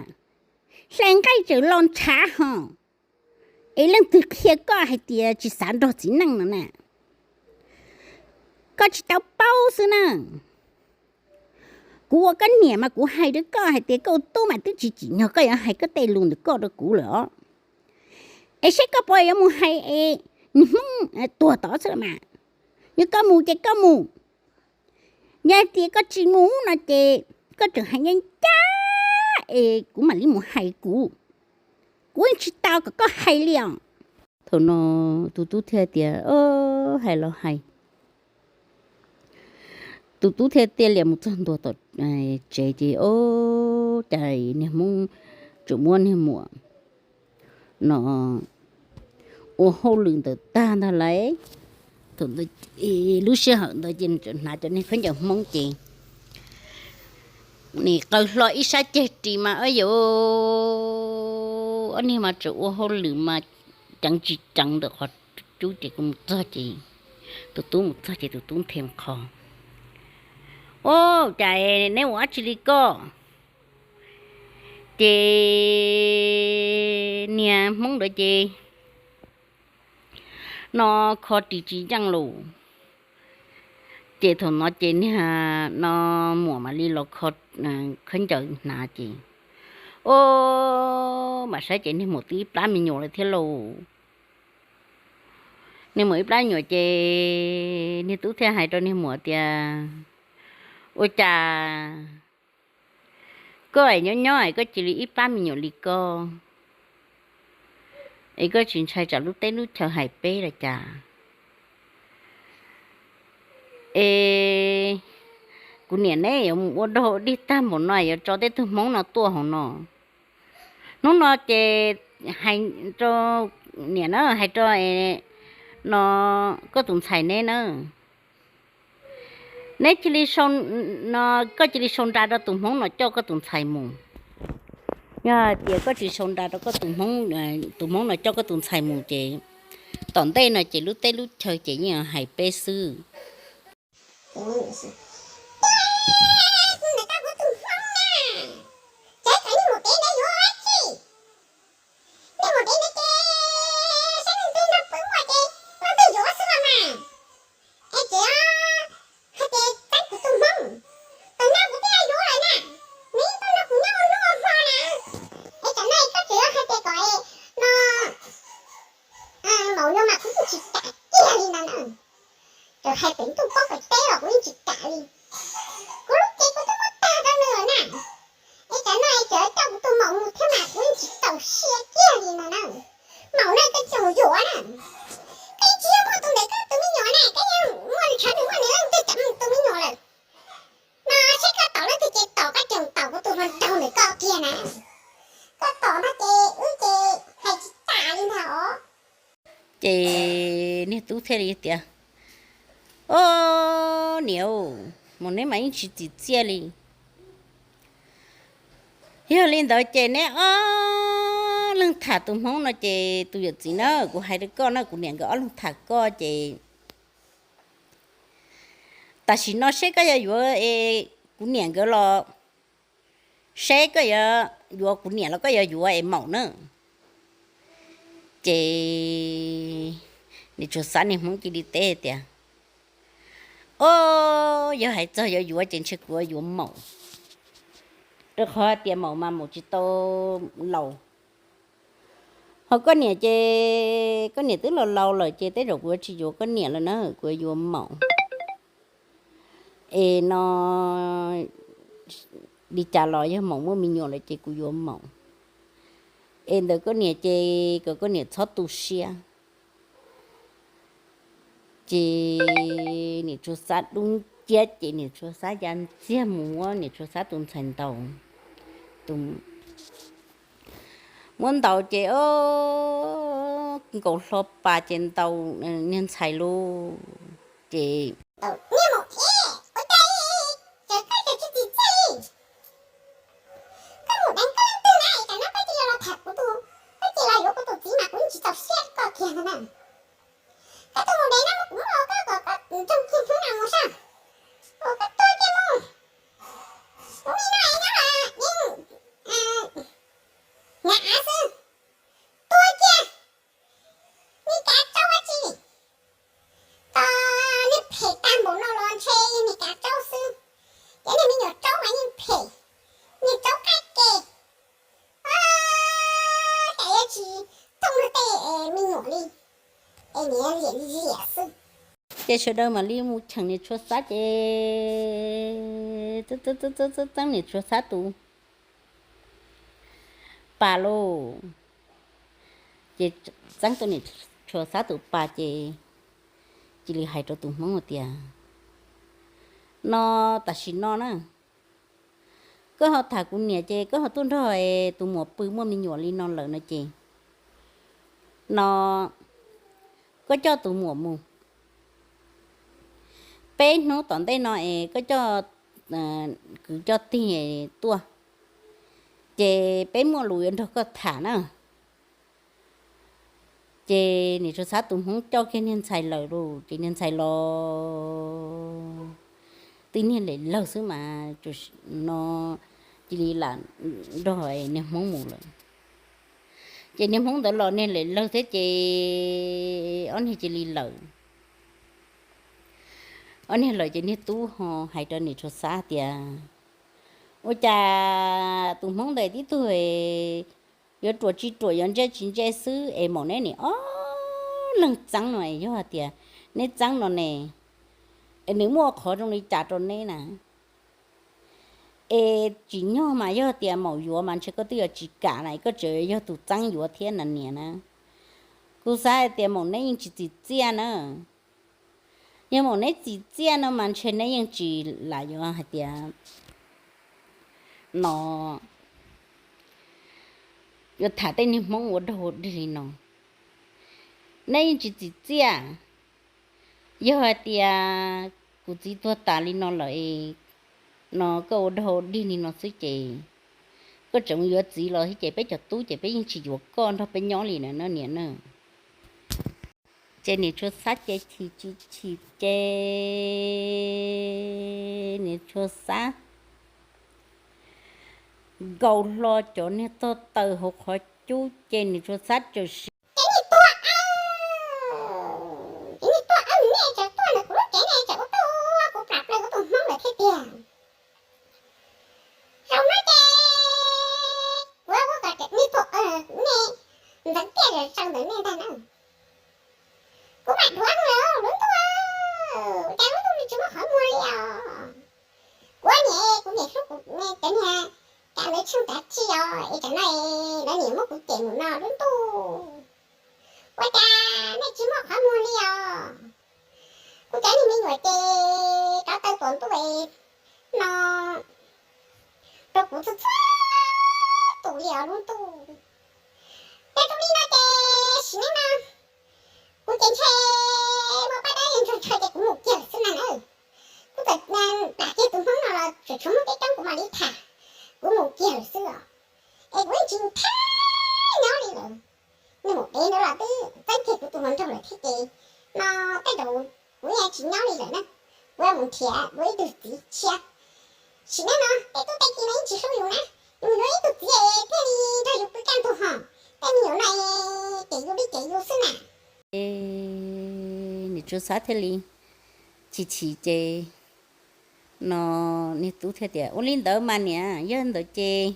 hle nqaij tseem los ntshav hos, es leej twg qhia koj hais tias tsis xav nrog txiv neej no na? Koj tsis tau paub xwb na. Kuv ua koj niam mas kuv hais rau koj hais tias koj ua tub mas twb tsis tsim nyog koj yuav hais koj tej lus ntawm koj rau kuv lawm os. Es saib koj puas yuav mus hais es niag Hmoob tuag tod xwb los mas. Yog koj mus ces koj mus. Yog hais tias koj tsis mus no ces koj tseem hais ncaj ncaj es kuv mam li mus hais kuv. Kuv yeej tsis tau kom koj hais li os. Thaum no tus tub thiaj tias, hais los hais. Tus tub thiaj tiaj lias mus txog ntua tom tsev ces, o, cas niag Hmoob tseem muab niag muam no ua hauj lwm ntawm tag ntag lauj. Thaum ntawd, lub sij hawm ntawd ces tseem hnav cov niag khaub ncaws Hmoob ces nim qaws hlo ib sab ceg ris mas, o, yus, ob niag mas tseem ua hauj lwm mas ceev tsis ceev ntawm qhov cub ces kuv mus txog ces tus tub mus txog ces tus tub nthe qho, o, cas neb ua dab tsi li koj? Ces niag Hmoob ntawd ces no kho ris tsis yeej lus. Ces thaum no ces niag no muam mam li los kho khaub ncaws hnav ces, o, mam saib ces niag muam twb ib plab me nyuam lawm thiab lauj. Niag muam ib plab me nyuam ces niag tub thiaj hais rau niag muam tias, ua cas koj es nyob nyob es koj cia li ib plab me nyuam li koj, es koj tsis ntshai tsam lub teb lub chaw hais peb los cas? Es kuv niam neb yuav mus ua dog ua dig tag npaum no yuav tso tej tug Hmoob no tuaj hauv no. Hnub no ces hais rau niam na, hais rau no koj tus ntxhais neb na, neb cia li, koj cia li sau nra rau tus Hmoob no coj koj tus ntxhais mus. Yog hais tias koj tsis sau nra rau koj tus Hmoob, tus Hmoob no coj koj tus ntxhais mus ces tom ntej no ces lub teb lub chaw ces yeej hais peb xwb. Ces ntawm koj kuv tus Hmoob na, ces koj niag mus kev ntawd yuav ua tsi? Niag mus kev ntawd ces saib leej twg nrog pw muaj ces leej twg yuav xwb los mas. Es ces hais tias txeeb kuv tus Hmoob, tam no kuv twb yuav lawm na, nws yeej tuaj nrog kuv nyob ua hnub ua hmo na. Es tam no koj tseem hais tias kom no maum no mas kuv yeej tsis kam kiag li no na. Txawm hais pem ntuj pob pem teb los kuv yeej tsis kam li. Kuv lub cev kuv twb muab tag rau nws lawm na. Es tam no es tseem coj kuv tus maum mus thiab mas kuv yeej tsis txaus siab kiag li no na. Maum na koj tsis mus yuav na. Koj tsis yog muaj tus ntawm koj tus me nyuam na, koj yog muaj ntshav nws muaj nws leej twg cov tus me nyuam lawm. No saib koj tos leej twg ces tos, koj tseem tos kuv tus hluas nraug ntawm koj kiag na. Koj tos no ces wb ces hais tsis tas li ntag os. Ces niag tub thiaj li tias, o, niam, mas neb mas yeej tsis txim txiaj li. Yog li ntawd ces neb ob leeg tham tus Hmoob no ces tus yawm txiv na, kuv hais rau koj na, kuv niam nkawd ob leeg tham koj ces tam sim no seb koj yuav yuav kuv niam nkawd los seb koj yuav yuav kuv niam los koj yuav yuav es maum na. Ces niam Tsuas Xab niag Hmoob cia li teb tias, o, yog hais txog yuav yuav ces ntshe kuv yuav yuav maum, rau qhov tias maum mas maum tsis tau laus. Ho koj niam ces koj niam twb laus laus lawm ces tej zaum kuv yuav tsis yuav koj niam lawm na, kuv yuav yuav maum. Es no li cas los yog maum muaj me nyuam lawm ces kuv yuav maum. Es ntawm koj niam ces kom koj niam txhob tu siab. Ces niam Tsuas Xab dub nciab ces niam Tsuas Xab ya ntxiag mus muab niam Tsuas Xab tus ntxhais ntaus. Tus muab ntaus ces o nkaus hlo pas ces ntaus niag ntxhais lauj. Ces niag maum ev, ua cas koj tsis txim txiaj li? Koj mus deev koj leej twg na, es tam no koj cia li los tham kuv tus, koj cia li los yuav kuv tus txiv mas kuv yeej tsis txaus siab rau koj kiag ntag na. Koj tus mus deev no mus, kuv muab koj kom koj nrog kiag hnub no mus saib, kom koj tua kiag mus. Kuv li no es nyob los yeej hnyav av xwb. Tua kiag, niag kav tsaub ua tsi, tos niag phem tag npaum no los ntshe yog niag kav tsaub xwb. Cov niag me nyuam tsaub mas yeej phem, niag tsaub qab ke, cas yuav tsis thooj luag tej me nyuam li, es niam liam li liam xwb. Ces sawv daws mam li mus cheem niam Tshua Xab ces txeeb niam Tshua Xab tus pas lauj. Ces txeeb tau niam Tshua Xab tus pas ces cia li hais rau tus Hmoob tias, no tam sim no na, koj ho tham kuv niam ces koj ho tuaj nrog tus muam pw muaj me nyuam li no lawm no ces, no koj coj tus muam mus peb hnub tom ntej no es koj coj kwv coj tij tuaj, ces peb muaj lus yuav nrog koj tham na. Ces niam Tshua Xab tus Hmoob coj kiag niag ntxhais lawm lauj, ces niag ntxhais los twb niag lem lawg xwb mas, no cia li lam nrog niag Hmoob mus lawm. Ces niag Hmoob ntawd los niag lem lawg thiab ces ob niag cia li lawm. Ob niag lawm ces niag tub ho hais rau niam Tshua Xab tias, ua cas tus Hmoob ntawd tib tug yuav ruam tsis ruam, yuav ntse tsis ntse xwb es maum neb nim ob leeg txeeb no es yog hais tias neb txeeb no ne, es nws muaj qhov zoo li cas rau neb na? Es tsim nyog mas yog tias maum yuav mas ntshe koj twb yuav tsis kam na, es koj tseem yog tus txeeb yuav thiab na niam na. Kuv xav hais tias maum neb yeej tsis txim txiaj na. Yog maum neb txim txiaj no mas ntshe neb yeej tsis lam yuav hais tias no yuav tham tej niag Hmoob ua dog ua dig li no. Neb yeej tsis txim txiaj. Yog hais tias kuv txiv tuag tas li no lawm, no koj ua dog ua dig li no xwb ces koj tseem yuav txiv los thiab ces peb cov tub ces peb yeej tsis yuav koj nrog peb nyob li na niam na. Ces niam Tshua Xab ces chim chim chim ces niam Tshua Xab nkaus hlo cov niag tog taws hauv qhov cub ces niam Tshua Xab txawm siv ces niag tuag, ces niag tuag, nej tseem tuaj ntawm kuv lub tsev ne, tseem ua tuaj kuv plam plaws kuv tus Hmoob lawm thiab tiag. Zaum no ces kuv ua kom nej tuag, nej ntxeev tiaj zaws ntawm nej ntag na. Kuv mam dhuav lub ntuj, cas lub ntuj nws tsis muaj qhov muag li os. Kuv niam, kuv niam hlub kuv cov niag, cas lawv tsheej kav tsij os, es tsam no lawv niam muab kuv cem mus no lub ntuj. Ua cas nej tsis muaj qhov muag li os. Kuv cov niag me nyuam ces rov taw tuam ntuj no rau kuv txhua txhua tus li os lub ntuj. Ces rau li no ces sim neej no kuv ces ntshe muaj paj dab yeej ntshaw ntshaw ces kuv mus kiag lawm xwb na na. Kuv txawm dam kiag tus Hmoob no los tseem tshuav Hmoob coob coob kuv mam li tham, kuv mus kiag lawm xwb os. Es kuv yeej tsis thab nyob li lawm. Nws mus dev ntawd los twb txeeb kiag kuv tus hluas nraug lawm thiab ces no tej zaum kuv yeej tsis nyob li lawm na. Kuv yuav mus nrhiav kuv ib tug txiv tshiab. Sim neej no tej tub tej ki no yeej tsis hlub yus na, yus mus yuav ib tug txiv thiaj li nrog yus pw kaj ntug hos. Tej me nyuam no ces yus li ces yus xwb na. Ces niam Tsuas Xab thiaj li chim chim ces no niag tub thiaj tias, ua li ntawd mas niam, yog ntawd ces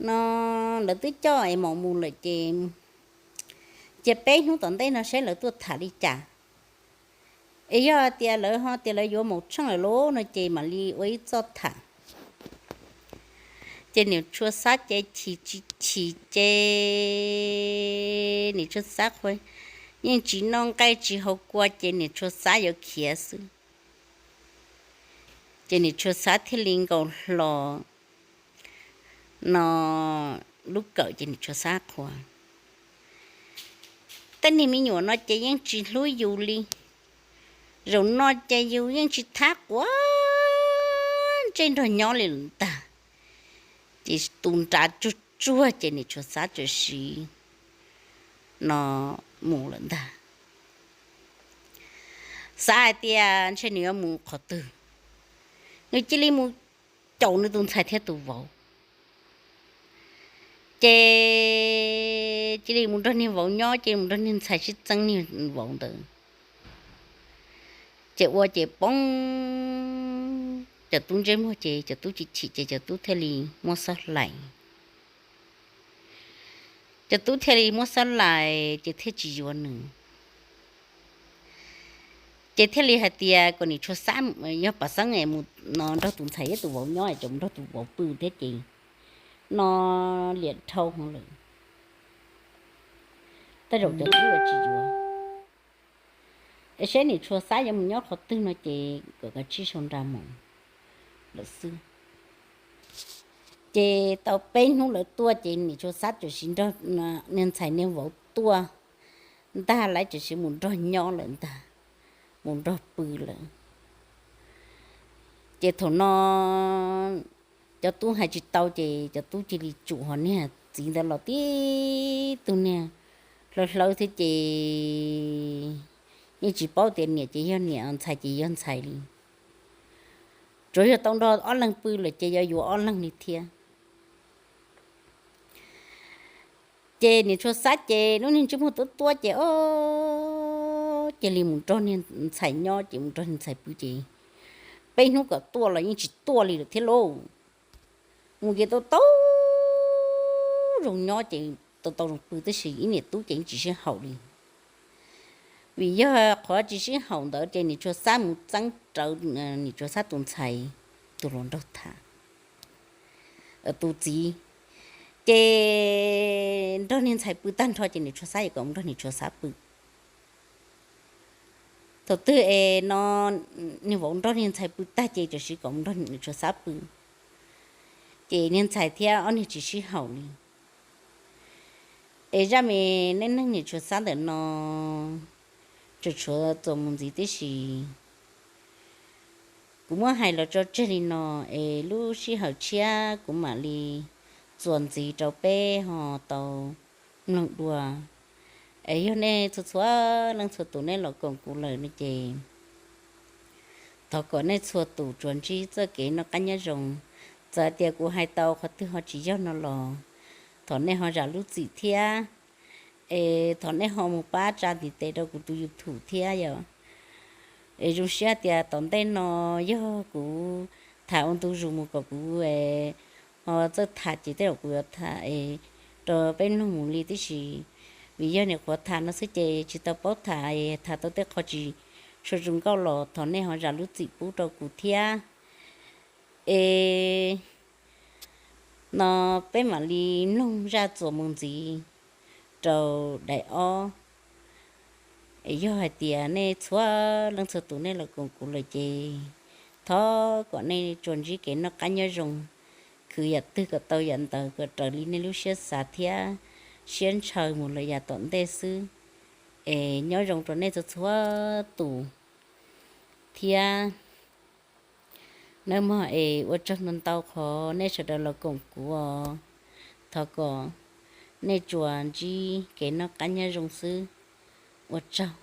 no lawv twb coj es maum mus lawm ces, cia peb hnub tom ntej no saib lawv tuaj tham li cas. Es yog tias lawv ho tias lawv yuav maum tsheej lawm lauj no ces mam li ua ib txoj tham. Ces niam Tsuas Xab ces chim chim chim ces niam Tsuas Xab qhuas yeej tsis noj nqaij tsis haus kua ces niam Tsuas Xab yuav khiav xwb. Ces niam Tsuas Xab thiaj li nkaus hlo no lub kawm ces niam Tsuas Xab qhuas, tej niag me nyuam no ces yeej tsis hlub yus li. Zaum no ces yus yeej tsis thab quav ntsej nrog nyob li lawm ntag. Ces tus nra tsuag tsuag ces niam Tshuas Xab txawm sim no mus lawm ntag. Xav hais tias ntshe nws yuav mus qhov twg, nws cia li mus caum nws tus ntxhais thiab tus vauv. Ces cia li mus nrog niag vauv nyob, cia li mus nrog niag ntxhais sib txeeb niag vauv ntawd. Ces ua ces poob cov tub ntsej muag ces cov tub chim chim ces cov tub thiaj li muab xob hlais. Cov tub thiaj li muab xob hlais ces thiaj tsis yuav nws. Ces thiaj li hais tias kom niam Tshuas Xab yog pam xeeb es mus no nrog tus ntxhais thiab tus vauv nyob es tseem mus nrog tus vauv pw thiab ces no liam dhau hwv lawm. Tej zaum cov tub yuav tsis yuav, es saib niam Tshuas Xab yuav mus nyob qhov twg no ces kom kav tsij sau nra mus lawm xwb. Ces tau peb hnub lawv tuaj ces niam Tshuas Xab txawm sim nrog niag ntxhais niag vauv tuaj ntag, lawv txawm sim mus nrog nyob lawm ntag, mus nrog pw lawm. Ces thaum no cov tub hais tsis tau ces cov tub cia li tsum ho niag txiv ntawd los tib tug niag hlawv hlawv thiab ces yeej tsis paub tias niam ces yog niam, ntxhais ces yog ntxhais li. Tsuas yog tau nrog ob leeg pw lawm ces yuav yuav ob leeg li thiab. Ces niam Tshuas Xab ces lub niag ntsej muag tuab tuab ces o, cia li mus nrog niag ntxhais nyob ces mus nrog niag ntxhais pw ces peb hnub kom tuaj los yeej tsis tuaj li lawm thiab lauj. Mus ces tau tau zoo nyob ces tau tau zoo pw tab sis ib niam tub ces yeej tsis sib haum li. Vim yog qhov tsis sib haum ntawd ces niam Tshuas Xab mus txeeb rawv niam Tshuas Xab tus ntxhais tus hluas nraug tham, tus txiv. Ces nrog niag ntxhais pw tag nrho ces niam Tshuas Xab yuav kom mus nrog niam Tshuas Xab pw. Thaum twg es no niag vauv nrog niag ntxhais pw tag ces txawm sim kom mus nrog niam Tshuas Xab pw. Ces niag ntxhais thiab ob niag tsis sib haum li. Es zaj me neej neeg niam Tshuas Xab ntawm no tsuas tshuav txuas mus ntxiv tib si. Kuv muab hais los tso tseg li no, es lub sij hawm tshiab kuv mam li txuas ntxiv rau peb ho tau mloog dua. Es yog nej txhua txhua leej txhua tus nej los koom kuv lawm no ces thov kom nej txhua tus tsuas ntsib txoj kev noj qab nyob zoo. Txawm tias kuv hais tau qhov twg ho tsis yog no los thov nej ho zam lub txim thiab. Es thov nej ho mus pab tsa ntiv tes rau kuv tus YouTube thiab yom. Es zoo siab tias tom ntej no yog kuv tham ua ntu zus mus kom kuv ho txawj tham ces tej zaum kuv yuav tham rau peb mloog mus li tib si. Vim yog niam qhuav tham no xwb ces tsis tau paub tham, tham tau tej qho tsis tshua zoo nkauj los thov nej ho zam lub txim pub rau kuv thiab. Es no peb mam li mloog zaj txuas mus ntxiv rau daim ob. Es yog hais tias nej txhua leej txhua tus nej los koom kuv lawm ces thov kom nej tsuas ntsib kev noj qab nyob zoo, khwv yam twg kom tau yam ntawd kom raws li nej lub siab xav thiab siab ntshaw mus lawm yav tom ntej xwb. Es nyob zoo rau nej txhua txhua tus thiab. Nawb mog, es ua tsaug ntau ntau qhov nej sawv daws los koom kuv os. Thov kom nej tsuas ntsib kev noj qab nyob zoo xwb. Ua tsaug.